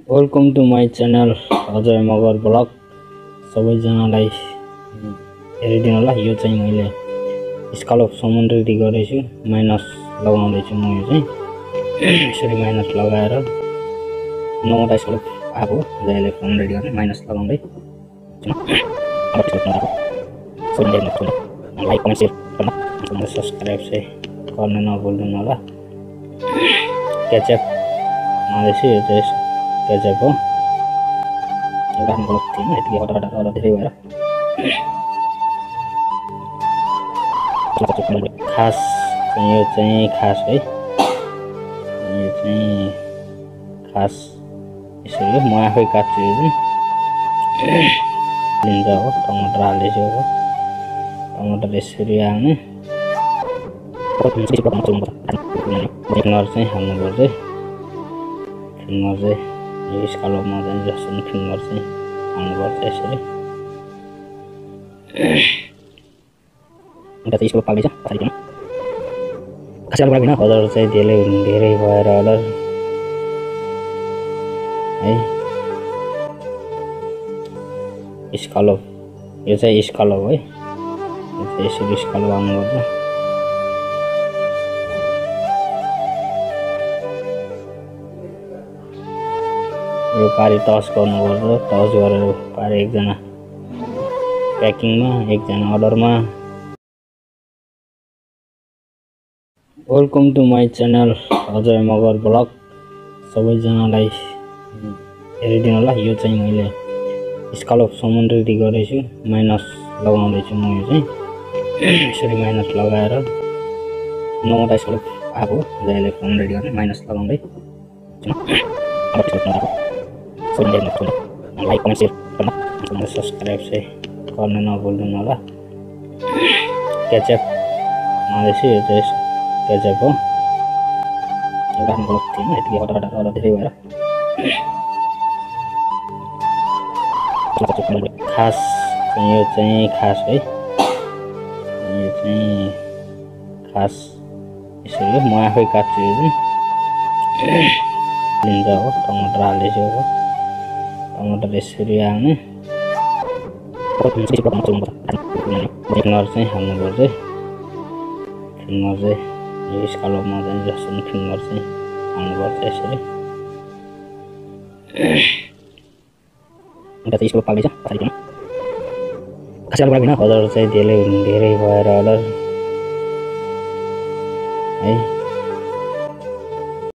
Welcome to my channel Ajay Magar blog. सबैजनालाई हेरिदिनु होला। यो चाहिँ मैले स्कलपसम्म रेडी गरेछु। माइनस लगाउँदैछु म। यो चाहिँ यसरी माइनस लगाएर नौवटा स्कलप आएको जहिले फर्म रेडी गर्ने माइनस लगाउँदै लाइक कमेन्ट सेयर गर्न सब्सक्राइब चाहिँ गर्न नभुल्नु होला। क्याचअप आउँदैछ। यो चाहिँ क्याचअप हो। एउटा गलत थिएन, यति हटाएर धेरै भएर खास चाहिँ यो चाहिँ खास है। यो चाहिँ खास यसरी म आफै काट्छु। यो चाहिँ लिन्छ हो। टमाटर हाल्दैछु अब। टमाटर यसरी हाल्ने फिङ्गर चाहिँ हाल्नुपर्छ। फिङ्गर चाहिँ यो स्कलपमा चाहिँ जस्तो फिङ्गर चाहिँ हाल्नुपर्छ यसरी। एउटा चाहिँ स्कलप पाल्दैछ पारिकन खासै अलग लाग्दैन। अर्डर चाहिँ धेरै भएर अर्डर है। स्कलप यो चाहिँ स्कलप है। यो चाहिँ यसरी स्कलप हाल्नुपर्छ। यो पारी टच गर्नुपर्छ। टच गरेर पारी एकजना प्याकिङमा एकजना अर्डरमा। Welcome to my channel Ajay Magar blog. सबैजनालाई हेरिदिनु होला। यो चाहिँ मैले स्कलपसम्म रेडी गरेछु। माइनस लगाउँदैछु म। यो चाहिँ यसरी माइनस लगाएर नौवटा स्कलप आएको जहिले फर्म रेडी गर्ने माइनस लगाउँदै लाइक कमेन्ट सेयर गर्न सब्सक्राइब चाहिँ गर्न नभुल्नु होला। क्याचअप आउँदैछ। यो चाहिँ क्याचअप हो। एउटा गलत थिएन, यति हटाएर धेरै भएर खास चाहिँ यो चाहिँ खास है। यो चाहिँ खास यसरी म आफै काट्छु। यो चाहिँ लिन्छ हो। टमाटर हाल्दैछु अब। टमाटर यसरी हाल्ने फिङ्गर चाहिँ हाल्नुपर्छ। फिङ्गर चाहिँ यो स्कलपमा चाहिँ जस्तो फिङ्गर चाहिँ हाल्नुपर्छ यसरी। एउटा चाहिँ स्कलप पाल्दैछ पारिकन खासै अलग लाग्दैन। अर्डर चाहिँ धेरै भएर अर्डर है।